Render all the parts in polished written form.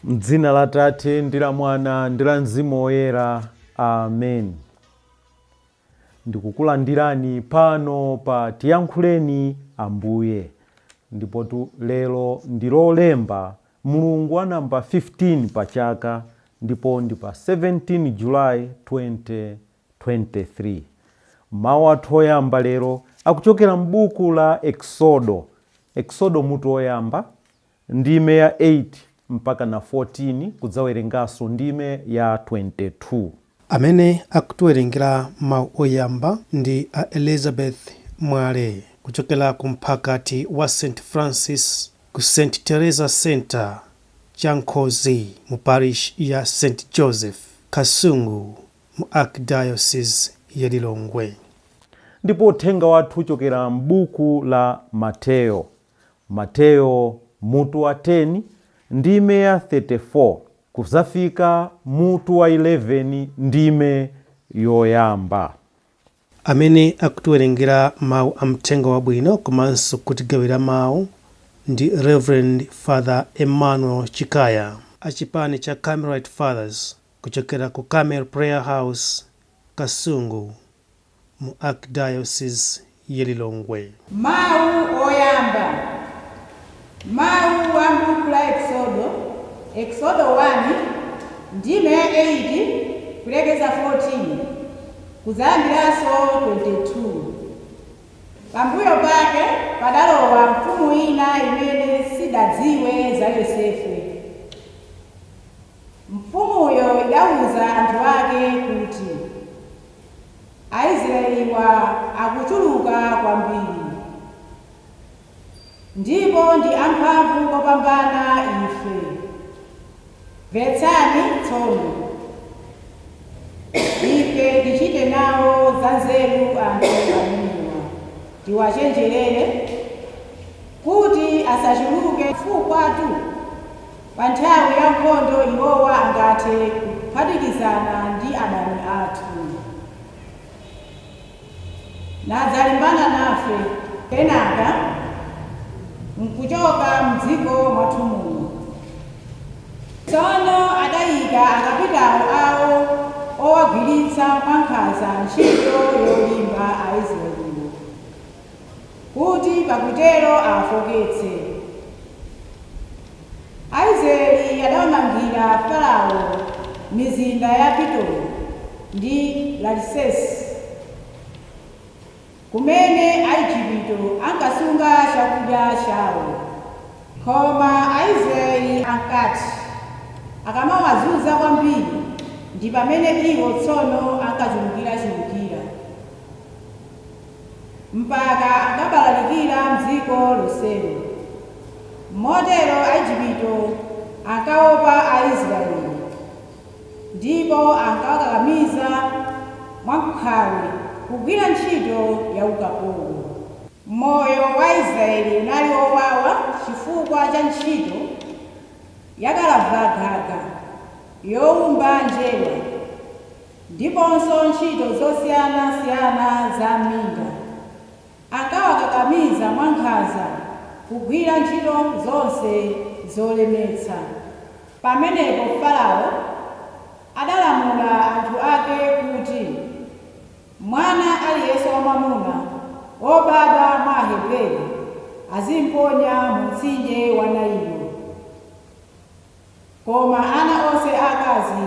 M'dzina la Tate ndi la Mwana ndi la Mzimu Woyera, amen. Ndikukulandirani pano pa Tiyankhuleni Ambuye. Ndipotu lero ndi Lolemba, mlungu wa namba 15 pa chaka ndipo ndi pa 17 July 2023. Mawu athu oyamba lero akuchokera m'buku la Eksodo, Eksodo mutu woyamba, ndime ya 8 mpaka na 14 kudzawerenganso ndime ya 22. Amene akutiwerengera mawu oyamba ndi a Elizabeth Mwale kuchokera ku mphakati wa St Francis ku St Teresa Centre, Chankhozi mu parish ya St Joseph, Kasungu mu Archdiocese ya Lilongwe. Ndipo uthenga wathu uchokera m'buku la Mateyo, Mateyo mutu wa 10 ndime ya 34 kuzafika mutu wa 11 ndime yoyamba. Amene akutiwerengera mawu a mthenga wabwino komanso kutigawira mawu ndi Rev Father Emmanuel Chikaya a chipani cha Carmelite Fathers kuchokera ku Carmel Prayer House, Kasungu mu Archdiocese ya Lilongwe. Mawu oyamba. Mawu a m'buku la Eksodo, Eksodo 1, ndime ya 8 kulekeza 14, kudzayambiranso 22. Pambuyo pake padalowa mfumu ina imene sidadziwe za Yosefe. Mfumuyo idauza anthu ake kuti, Aisraeliwa akuchuluka kwambiri, ndipo ndi amphamvu kopambana ife. Mvetsani tsono, ife tichite nawo zanzeru anthu amenewa, tiwachenjerere kuti asachuluke, chifukwatu pa nthawi ya nkhondo iwowa angathe kuphatikizana ndi adani athu, nadzalimbana nafe, kenaka nkuchoka m'dziko mwathu muno. Tsono adayika akapitawo awo owagwiritsa mwankhanza ntchito yolimba Aisraeliwo, kuti pakutero awafoketse. Aisraeli adawamangira Farao mizinda ya Pitomu ndi Ramsesi, kumene Aejipito ankasunga chakudya chawo. Koma Aisraeli ankati akamawazunza kwambiri, ndi pamene iwo tsono ankachulukirachulukira, mpaka ankabalalikira m'dziko lonselo. Motero Aejipito ankaopa Aisraeli, ndipo ankawakakamiza mwankhalwe kugwira ntchito ya ukapolo. Moyo wa Aisraeli unali wowawa chifukwa cha ntchito yakalavulagaga yowumba njerwa ndiponso ntchito zosiyanasiyana za m'minda. Ankawakakamiza mwankhanza kugwira ntchito zonse zolemetsa. Pamenepo Farao adalamula anthu ake kuti, Mwana aliyense wamwamuna wobadwa mwa Aheberi azimponya mu mtsinje wa Nailo, koma ana onse aakazi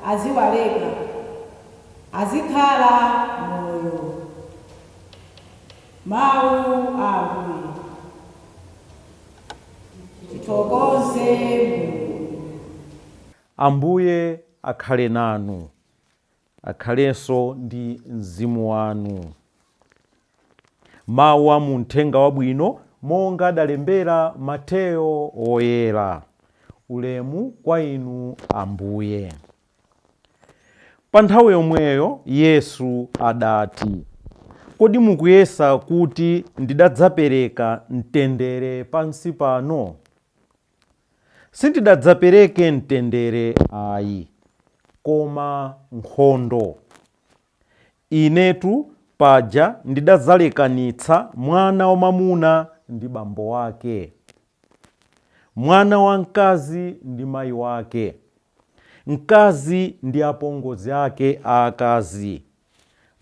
aziwaleka, azikhala moyo. Mawu a Ambuye. Tithokoze Mulungu. Ambuye akhale nanu. Akhalenso ndi mzimu wanu. Mawu a mu Mthenga Wabwino monga adalembera Mateyo Woyera. Ulemu kwa inu Ambuye. Pa nthawi yomweyo Yesu adati, Kodi mukuyesa kuti ndidadzapereka mtendere pansi pano? Sindidadzapereke mtendere ayi, koma nkhondo. Inetu paja ndidadzalekanitsa mwana wamwamuna ndi bambo wake, Mwana wamkazi ndi mayi wake, mkazi ndi apongozi ake aakazi,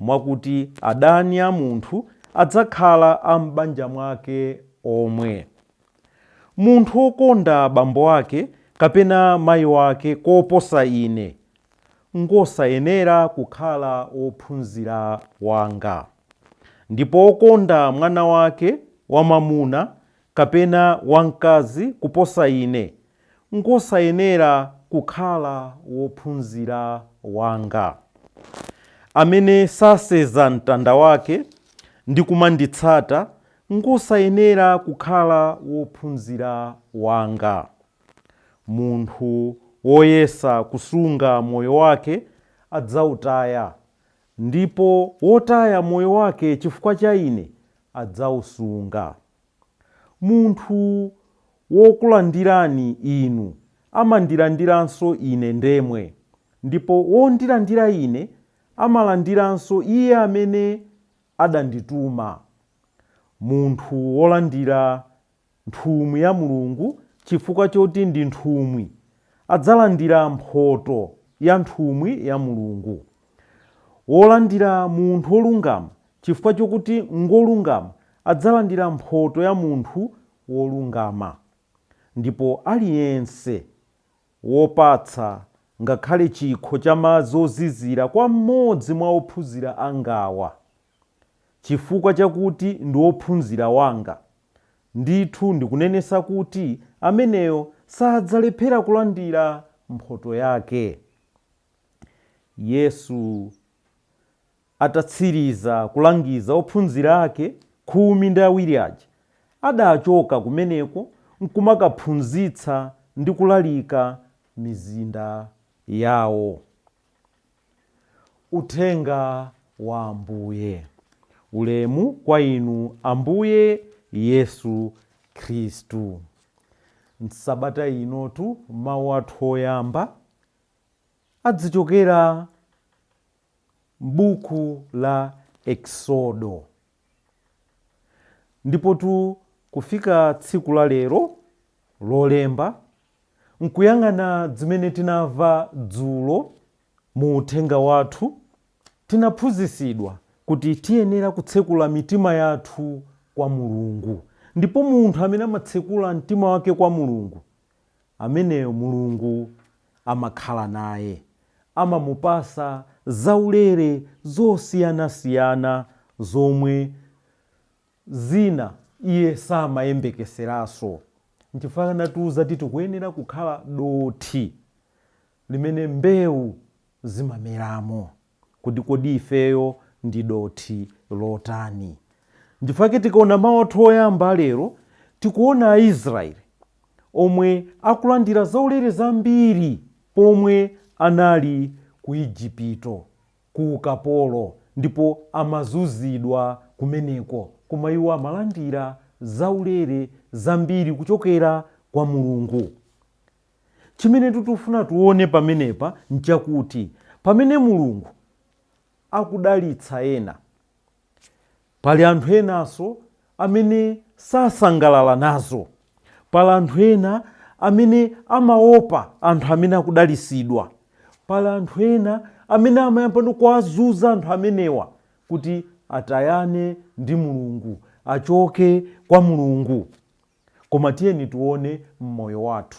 mwakuti adani a munthu adzakhala a m'banja mwake omwe. Munthu wokonda abambo ake kapena mayi wake koposa ine, ngosayenera kukhala wophunzira wanga. Ndipo wokonda mwana wake wamwamuna kapena wamkazi kuposa ine, ngosayenera kukhala wophunzira wanga. Amene sasenza mtanda wake ndi kumanditsata, ngosayenera kukhala wophunzira wanga. Munthu woyesa kusunga moyo wake adzautaya, ndipo wotaya moyo wake chifukwa cha ine adzausunga. Munthu wokulandirani inu amandilandiranso ine ndemwe, ndipo wondilandira ine amalandiranso iye amene adandituma. Munthu wolandira nthumwi ya Mulungu chifukwa choti ndi nthumwi adzalandira mphoto ya nthumwi ya Mulungu. Wolandira munthu wolungama chifukwa chokuti ngolungama adzalandira mphoto ya munthu wolungama. Ndipo aliyense wopatsa ngakhale chikho cha madzi ozizira kwa mmodzi mwa ophunzira angawa, chifukwa chakuti ndi wophunzira wanga, ndithu ndikunenetsa kuti ameneyo sadzalephera kulandira mphoto yake. Yesu atatsiriza kulangiza ophunzira ake 12 aja, adachoka kumeneko nkumakaphunzitsa ndi kulalika mizinda yawo. Uthenga wa Ambuye. Ulemu kwa inu Ambuye Yesu Khristu. M'sabata inotu mawu athu oyamba adzichokera m'buku la Eksodo. Ndipotu kufika tsiku la lero Lolemba, nkuyang'ana zimene tinamva dzulo mu uthenga wathu, tinaphunzitsidwa kuti tiyenera kutsekula mitima yathu kwa Mulungu. Ndipo munthu amene amatsekula mtima wake kwa Mulungu, ameneyo Mulungu amakhala naye, amamupasa zaulere zosiyanasiyana zomwe zina iye samayembekeseranso. Nchifukwa anatiuza kuti tikuyenera kukhala dothi limene mbewu zimameramo. Kuti kodi ifeyo ndi dothi lotani? Nchifukwa tikaona mawu athu oyamba lero, tikuona Aisraeli omwe akulandira zaulere zambiri pomwe anali ku Ijipito ku ukapolo, ndipo amazunzidwa kumeneko, koma iwo amalandira zaulere zambiri kuchokera kwa Mulungu. Chimene tikufuna tione pamenepa nchakuti pamene Mulungu akudalitsa ena, pali anthu enanso amene sasangalala nazo. Pali anthu ena amene amaopa anthu amene akudalitsidwa. Pali anthu ena amene amayamba ndi kuwazunza anthu amenewa kuti atayane ndi Mulungu, achoke kwa Mulungu. Koma tiyeni tione m'moyo wathu.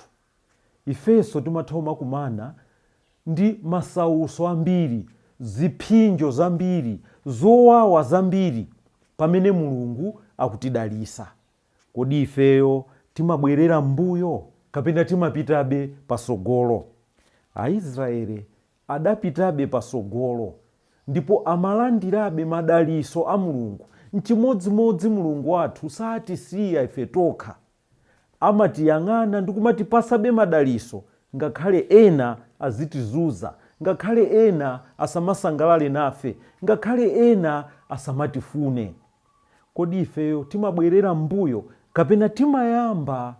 Ifenso timatha kumakumana ndi masautso ambiri, zipsinjo zambiri, zowawa zambiri pamene Mulungu akutidalitsa. Kodi ifeyo timabwerera m'mbuyo kapena timapitabe patsogolo? Aisraeli adapitabe patsogolo ndipo amalandirabe madalitso a Mulungu. Nchimodzimodzi Mulungu wathu satisiya ife tokha. Amatiyang'ana ndi kumatipasabe madalitso ngakhale ena azitizunza, ngakhale ena asamasangalale nafe, ngakhale ena asamatifune. Kodi ifeyo timabwerera m'mbuyo kapena timayamba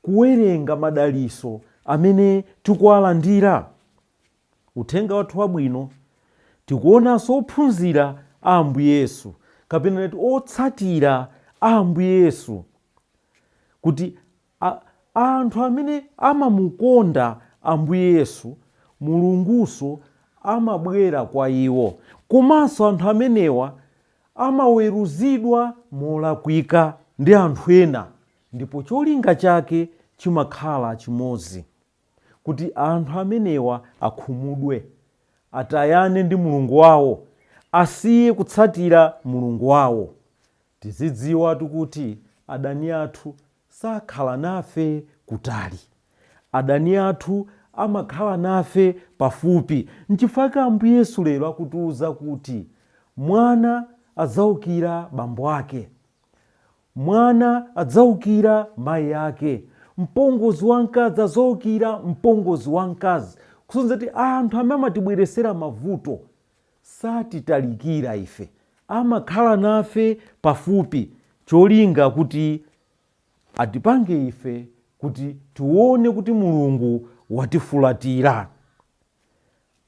kuwerenga madalitso amene tikuwalandira? Uthenga wathu wabwino, tikuonanso ophunzira a Ambuye Yesu kapena kuti otsatira a Ambuye Yesu kuti Anthu amene amamukonda Ambuye Yesu, Mulunguso amabwera kwa iwo. Komanso anthu amenewa amaweruzidwa molakwika ndi anthu ena, ndipo cholinga chake chimakhala chimodzi, kuti anthu amenewa akhumudwe, atayane ndi Mulungu wawo, asiye kutsatira Mulungu wawo. Tizidziwatu kuti adani athu sakhala nafe kutali, adani athu amakhala nafe pafupi. Nchifukwa Ambuye Yesu lero akutiuza kuti mwana adzaukira bambo ake, mwana adzaukira mayi ake, mpongozi wamkazi adzaukira mpongozi wamkazi. Kusonyeza kuti anthu amene amatibweresera mavuto satitalikira ife, amakhala nafe pafupi, cholinga kuti atipange ife kuti tione kuti Mulungu watifulatira.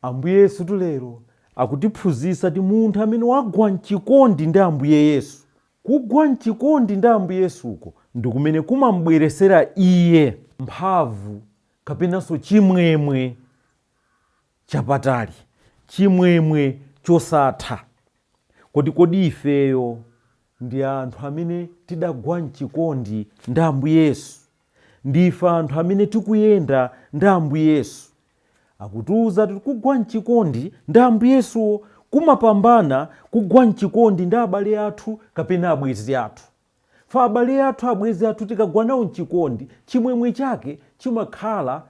Ambuye Yesu lero akutiphunzitsa kuti munthu amene wagwa mchikondi ndi Ambuye Yesu, kugwa mchikondi ndi Ambuye Yesuko ndi kumene kumambweresera iye mphamvu kapenanso chimwemwe chapatali, chimwemwe chosatha. Kodi ifeyo ndi anthu amene tidagwa mchikondi ndi Ambuye Yesu? Ndife anthu amene tikuyenda ndi Ambuye Yesu. Akutiuza kuti kugwa mchikondi ndi Ambuye Yesuwo kumapambana kugwa mchikondi ndi abale athu kapena abwenzi athu. Fa abale athu, abwenzi athu, tikagwa nawo mchikondi, chimwemwe chake chimakhala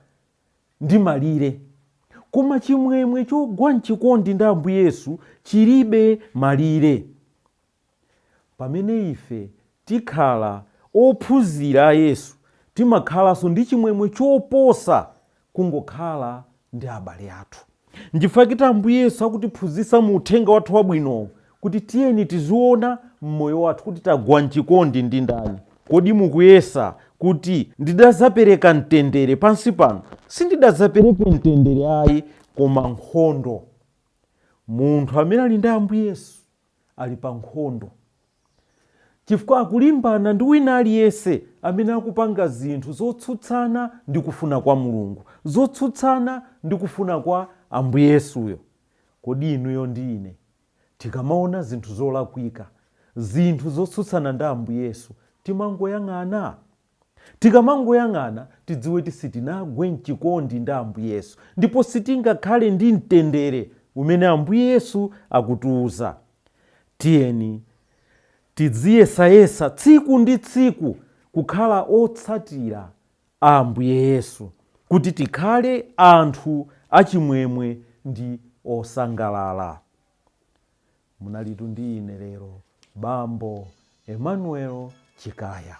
ndi malire, koma chimwemwe chogwa mchikondi ndi Ambuye Yesu chilibe malire. Pamene ife tikhala ophunzira a Yesu, timakhalanso ndi chimwemwe choposa kungokhala ndi abale athu. Nchifukwa chake Ambuye Yesu akutiphunzitsa mu uthenga wathu wabwinowu kuti tiyeni tiziona mmoyo wathu kuti tagwa mchikondi ndi ndani. Kodi mukuyesa kuti ndidadzapereka mtendere pansi pano? Sindidadzapereke mtendere ayi, koma nkhondo. Munthu amene ali ndi Ambuye Yesu ali pa nkhondo, chifukwa akulimbana ndi wina aliyense amene akupanga zinthu zotsutsana ndi kufuna kwa Mulungu, zotsutsana ndi kufuna kwa Ambuye Yesuyo. Kodi inuyo ndi ine tikamaona zinthu zolakwika, zinthu zotsutsana ndi Ambuye Yesu, timangoyang'ana? Tikamangoyang'ana, tidziwe kuti sitinagwe mchikondi ndi Ambuye Yesu, ndipo sitingakhale ndi mtendere umene Ambuye Yesu akutiuza. Tiyeni tidziyesayesa tsiku ndi tsiku kukhala otsatira a Ambuye Yesu, kuti tikhale anthu achimwemwe ndi osangalala. Munalitu ndi ine lero, Bambo Emmanuel Chikaya.